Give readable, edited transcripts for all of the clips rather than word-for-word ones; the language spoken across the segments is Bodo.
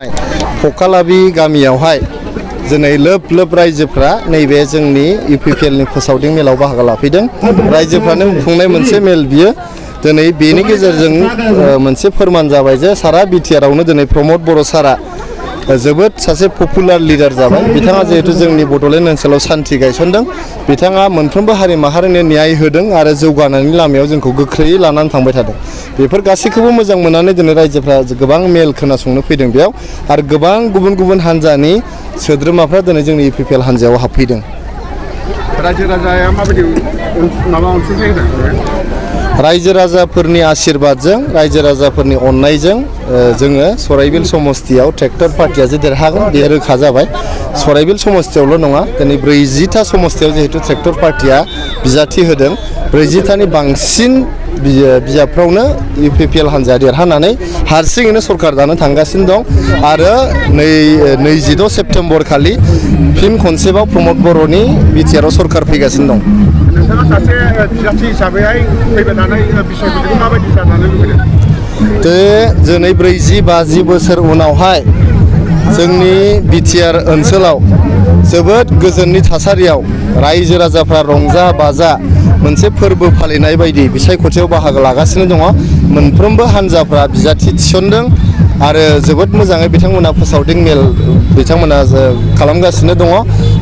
फकालाबि गामियावहाय दिनै लोब लोब रायजोफ्रा नैबे जोंनि इउपिपिएलनि फोसावदिं मेलाव बाहागो लाफैदों। रायजोफ्रानो खुंनाय मोनसे मेल बियो दिनै बेनि गेजेरजों मोनसे फोरमान जाबाय जे सारा बिटिआरआवनो दिनै प्रमद बर' सारा जोबोद सासे पपुलार लिडार जाबाय। बिथाङा जिहेतु जोंनि बड'लेण्ड ओनसोलाव सान्थि गायसनदों, बिथाङा मोनफ्रोमबो हारि माहारिनो न्याय होदों आरो जौगानायनि लामायाव जोंखौ गोख्रैयै लानानै थांबाय थादों। बेफोर गासैखौबो मोजां मोननानै दिनै रायजोफ्रा गोबां मेल खोनासंनो फैदों बेयाव, आरो गोबां गुबुन गुबुन हान्जानि सोद्रोमाफ्रा दिनै जोंनि इउपिपिएल हान्जायाव हाबफैदों। रायजो राजाया माबायदि माबा अनसुंथाइ होदों? रायजो राजाफोरनि आशीर्बादजों, रायजो राजाफोरनि अननायजों जोङो सराइबिल समस्तियाव ट्रेक्टर पार्टिया जे देरहागोन बे रोखा जाबाय। सराइबिल समस्तियावल' नङा, दिनै 40टा समस्तियाव जिहेतु ट्रेक्टर पार्टिया बिजाथि होदों, 40टानि बांसिन बिजाबफ्रावनो इउपिपिएल हान्जाया देरहानानै हारसिङैनो सरकार दानो थांगासिनो दं। आरो 26 सेप्तेम्बर खालि फिन खनसेबाव प्रमद बर'नि बिटिआरआव सरकार फैगासिनो दं। नोंथाङा सासे बिजाथि हिसाबैहाय फैबाय थानाय बिसायख'थिखौ माबायदि जानानै लुबैदों? दिनै 40-50 बोसोर उनावहाय जोंनि बिटिआर ओनसोलाव जोबोद गोजोननि थासारियाव रायजो राजाफ्रा रंजा बाजा मोनसे फोरबो फालिनाय बायदि बिसायख'थियाव बाहागो लागासिनो दङ। मोनफ्रोमबो हान्जाफ्रा बिजाथि थिसनदों आरो जोबोद मोजाङै बिथांमोना फोसावदिं मेल बिथांमोना खालामगासिनो दङ।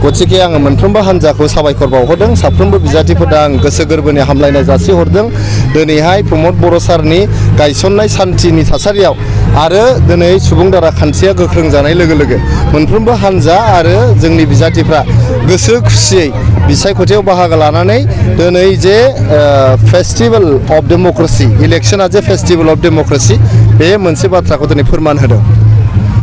गतिके आङो मोनफ्रोमबो हान्जाखौ साबायखर बावहरदों। साफ्रोमबो बिजाथिफोरनो आं गोसो गोरबोनि हामलायनाय जासिहरदों। दिनैहाय प्रमद बर' सारनि गायसननाय सान्थिनि थासारियाव आरो दिनै सुबुं दारा खान्थिया गोख्रों जानाय लोगो लोगो मोनफ्रोमबो हान्जा आरो जोंनि बिजाथिफ्रा गोसो खुसियै बिसायख'थियाव बाहागो लानानै दिनै जे फेस्टिभेल अफ डेम'क्रेसि, इलेक्शना जे फेस्टिभेल अफ डेम'क्रेसि, बे मोनसे बाथ्राखौ दिनै फोरमान होदों।